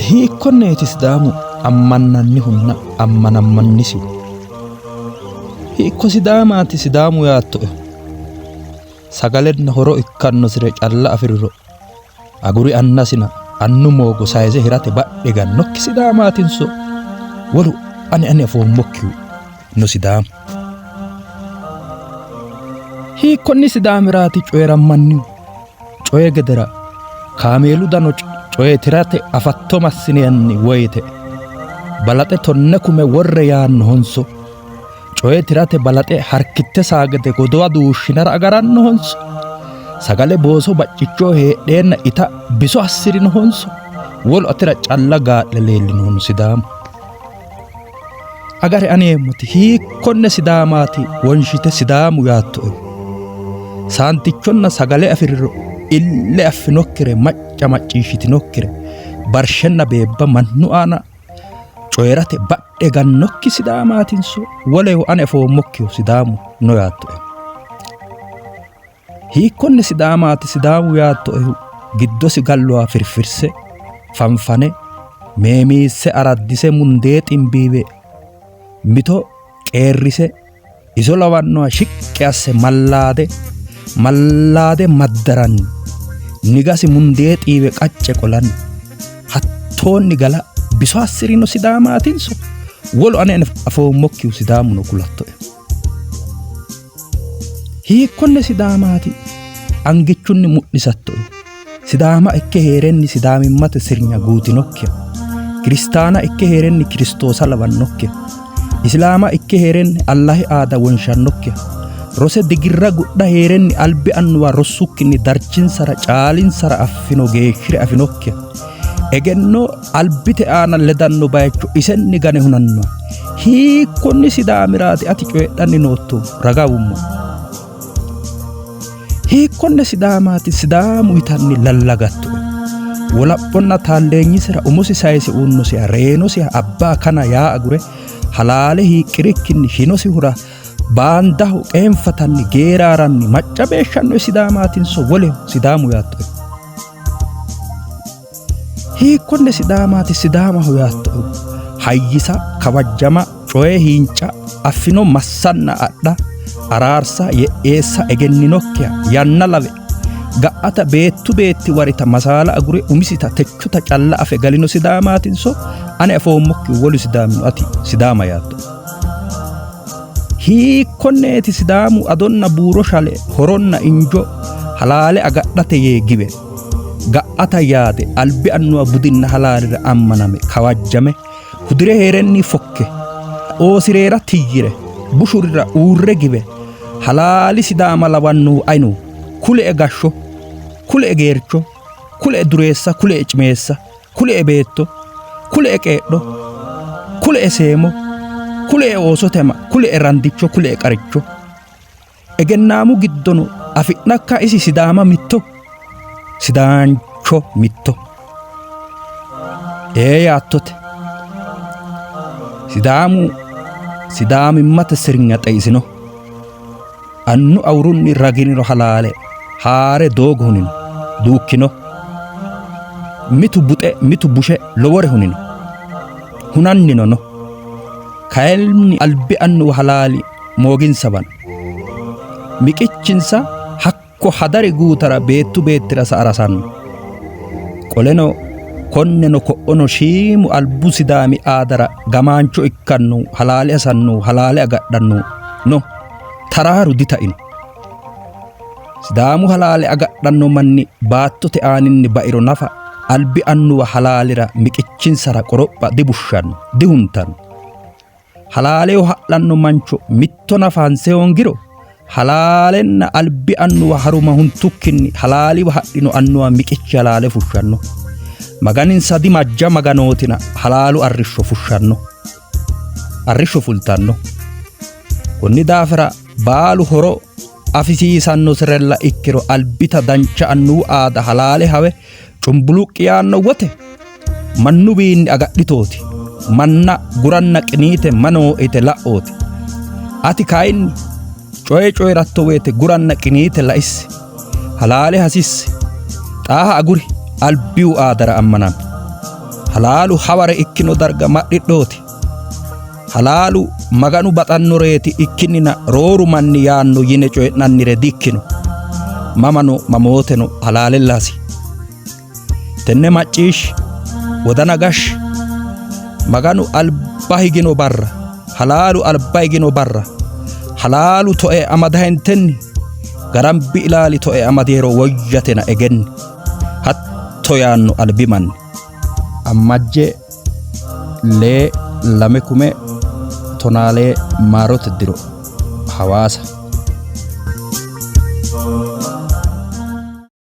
Hiikkonneeti Sidaamu ammannannihunna ammanammannisihu? Hiikko Sidaamaati Sidaamu yaattoehu? Sagalenna horo ikkannosire calla afi'riro aguri annasina annu moogo sayise hirate badhe gannokki Sidaamaatinso wolu ani ani afoommokkihu no Sidaamu? Hiikkonni Sidaamiraati coyi'rammannihu? Coye gedera kaameelu dano coye tirate afatto massinanni woyite balaxe tonne kume worre yaannohonso coye tirate balaxe harkitte saa gede godowa duushshinara agarannohonso sagale booso baccichoho heedheenna ita biso assi'rinohonso wolu atera calla gaa'le leellinohun Sidaamu? Agare aneemmoti hiikkonne Sidaamaati wonshite Sidaamu yaattoehu? Saantichonna sagale afi'riro ille affinokkire macca macciishshitinokkire barshenna beebba mannu aana coyi'rate badhe gannokki Sidaamaatinso woleho ane afoommokkihu Sidaamu no yaattoehu? Hiikkonne Sidaamaati Sidaamu yaattoehu giddosi galloha firfirse, fanfane, meemiisse araddise mundee ximbiiwe mito qeerrise iso lawannoha shiqqi asse mallaade mallaade maddaranni nigasi mundee xiiwe qacce qolanni hattoonni gala biso assi'rino Sidaamaatinso wolu ane afoommokkihu Sidaamuno kulattoe. Hiikkonne Sidaamaati angichunni mu'lisattoe? Sidaama ikke hee'renni Sidaamimmate sirnya guutinokkiha, Kiristaana ikke hee'renni Kiristoosa lawannokkiha, Isilaama ikke hee'renni Allahi aada wonshannokkiha, rose digirra gudha hee'renni albi annuwa rossukkinni darchinsara caalinsara affino geeshshire afinokkiha, egenno albite aana ledanno bayicho isenni gane hunannoha hiikkonni Sidaamiraati ati coyidhanni nootto ragawummo? Hiikkonne Sidaamaati Sidaamu yitanni lallagattoe? Wolaphonna taalleenyisira umosi sayise uunosiha reenosiha abbaa kana yaa agure halaale hiiqqirikkinni shinosihura baandaho qeenfatanni geeraaranni macca beeshshannoe Sidaamaatinso woleho Sidaamu yaattoe? Hiikkonne Sidaamaati Sidaamaho yaattohu? Hayyisa, kawajjama, coye hiinca, affino massanna adha, araarsa, ye'eessa, egenninokkiha, yanna lawe, ga'ata beettu beetti warita masaala agure umisita techota calla afe galino Sidaamaatinso ane afoommokkihu wolu Sidaamino ati Sidaama yaatto? Hiikkonneeti Sidaamu adonna buuro shale horonna injo halaale agadhate yee giwe ga'ata yaade albi annuwa budinna halaalira ammaname kawajjame hudire hee'renni fokke oosireera tiyyire bushurira uurre giwe halaali Sidaama lawannohu ayino kule''e gashsho kule''e geercho kule''e dureessa kule''e cimeessa Kulie beetto, kulie qeedho, kulie seemo, kulie oosote ama, kulie randicho, kulie qaricho. Egennaamu giddono afi'nakka isi Sidaama mitto, Sidaancho mitto. Ee yaattote. Sidaamu Sidaamimmate sirnya xeisino. Annu awurunni raginiro halaale haare doogo hunino, duukkino. Mitu buxe, mitu bushe lowore hunino. Hunannino no. Kayinni albi annuwa halaali mooginsawano. Miqichinsa hakko hadari guutara beettu beettira sa arasanno. Qoleno konneno ko'ono shiimu albu Sidaami aadara gamaancho ikkannohu, halaale hasannohu, halaale agadhannohu no. Taraaru ditaino. Sidaamu halaale agadhanno manni baattote aaninni bairo nafa albi annuwa halaalira miqichinsara qoropha dibushshanno, dihuntanno. Halaaleho ha'lanno mancho mitto nafa hanse hoongiro halaalenna albi annuwa haruma huntukkinni halaaliwa hadhino annuwa miqichi halaale fushshanno. Maganinsa dimajja maganootina halaalu arrishsho fushshanno. Arrishsho fultanno. Konni daafira baalu horo afisiisannosirella ikkiro albita dancha annuwu aada halaale hawe cumbuluqqi yaanno wote mannuwiinni agadhitooti. Manna guranna qiniite manoo'ite la'ooti. Ati kayinni coye coyi'ratto woyte guranna qiniite laissi. Halaale hasissi. Xaaha aguri albiwu aadara ammanami. Halaalu haware ikkino darga ma'lidhooti. Halaalu Maganu baxannoreeti ikkinnina rooru manni yaanno yine coyi'nannire dikkino. Mamano mamooteno halaalella hasi. Tenne macciishshi, wodana gashshi. Maganu alba higino barra, halaalu alba higino barra, halaalu toe amadahentenni garambi ilaali toe amadihero woyyatena egenni. Hatto yaanno albi manni. Ammajje lee lame kume tonaalee maarote diro Hawaasa.